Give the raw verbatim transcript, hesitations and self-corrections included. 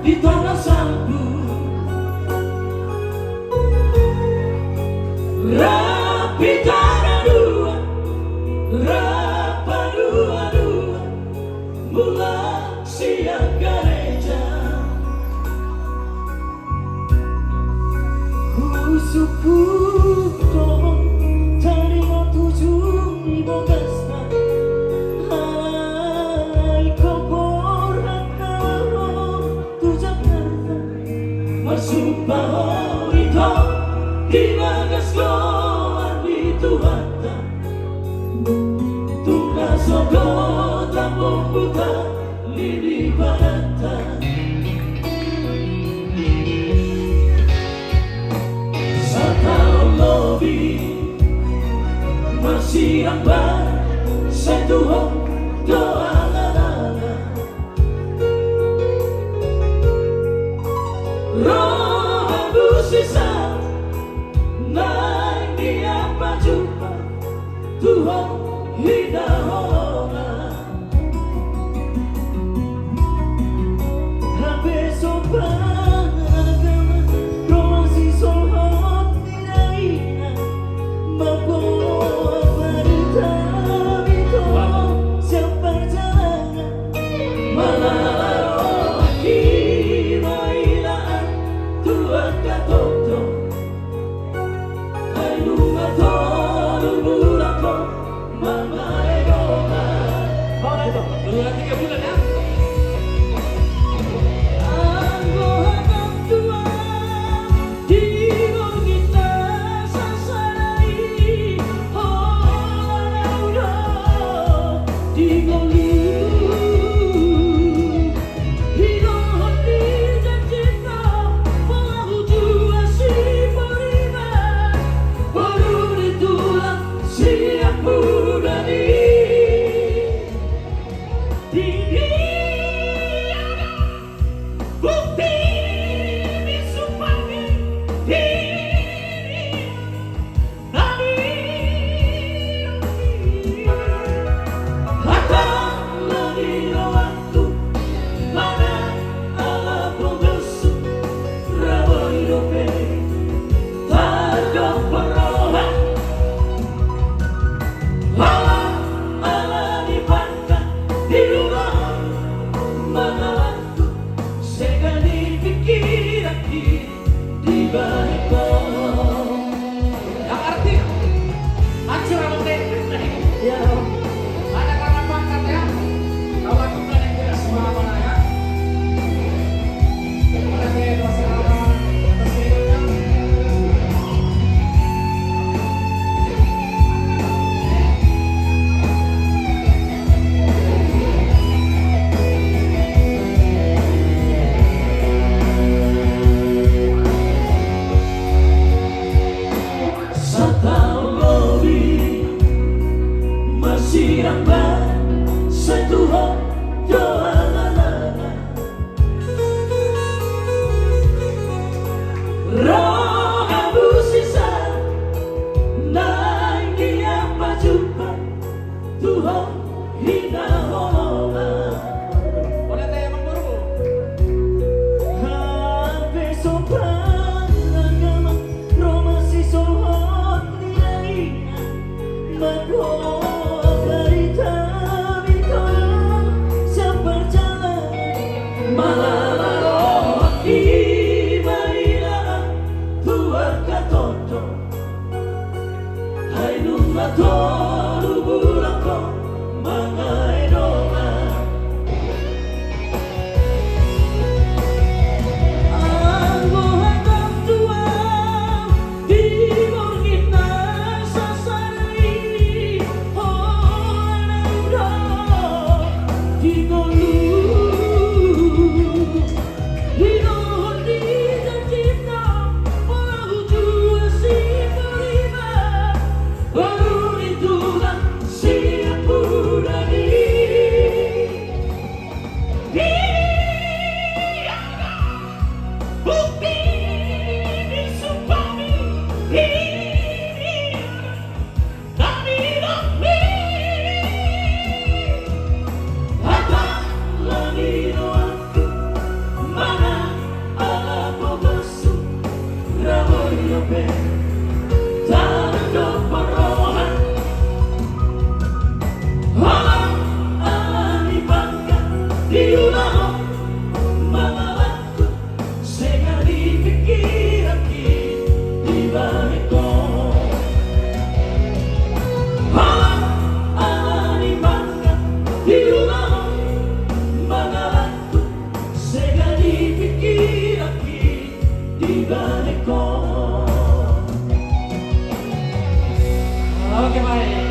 Di tonga salpu. Rap hita na dua, rap paduadua, mulak sian gareja. Husungkun do, taringot ujung ni bagasan, alai ingkon borhat ma ho tu Jakarta. Marsumpa ho ito di bagas goar ni Tuhanta, tung na so godang mambuta lilipananta. Sataon lobi marsiambar, sai tu ho do angan-angan. Roha busisa, naeng dia pajumpa tu ho hinaholongan. Hape so pangagama, ro masisolhot ni dainang, mamboan barita bitor sian parjalanan. Manang na ro himailaan tu angka tongtong, ai nunga tolu bulan ho mamae dongan. Dua, tiga bulan, ya. Anggo hatangku, di borngin na sasada i, holan ahu do di ngolu. Hidohot ni janjinta, boru tua si Puriban, boru ni tulang sian Pudadi. Di dia do bukti ni sumpahmi, di dia do. Hata na nidokku, manang ala pogosku, ra boi dope tardohot roha. Ala, ala ni pangkat di rumah, manang ala tu sega ni pikiranki. Dibahen ho. Yang arti, hancur abang deh. Iya dong. Ada karena pangkat ya. Kawan bukan yang tidak semua mana ya. Ada kayak dosa apa? Dosa apa? Sataon lobi marsiambar, sai tu ho do angan-angan. Roha busisa, naeng dia pajumpa tu ho hinaholongan. Hape so pangagama, ro masisolhot ni dainang, mamboan barita bitor sian parjalanan. Manang na ro himailaan tu angka tongtong, ai nunga tolu bulan ho mamae dongan. Anggo hatangku, di borngin na sasada i, holan ahu do di ngolu. Hidohot ni Oke, baik.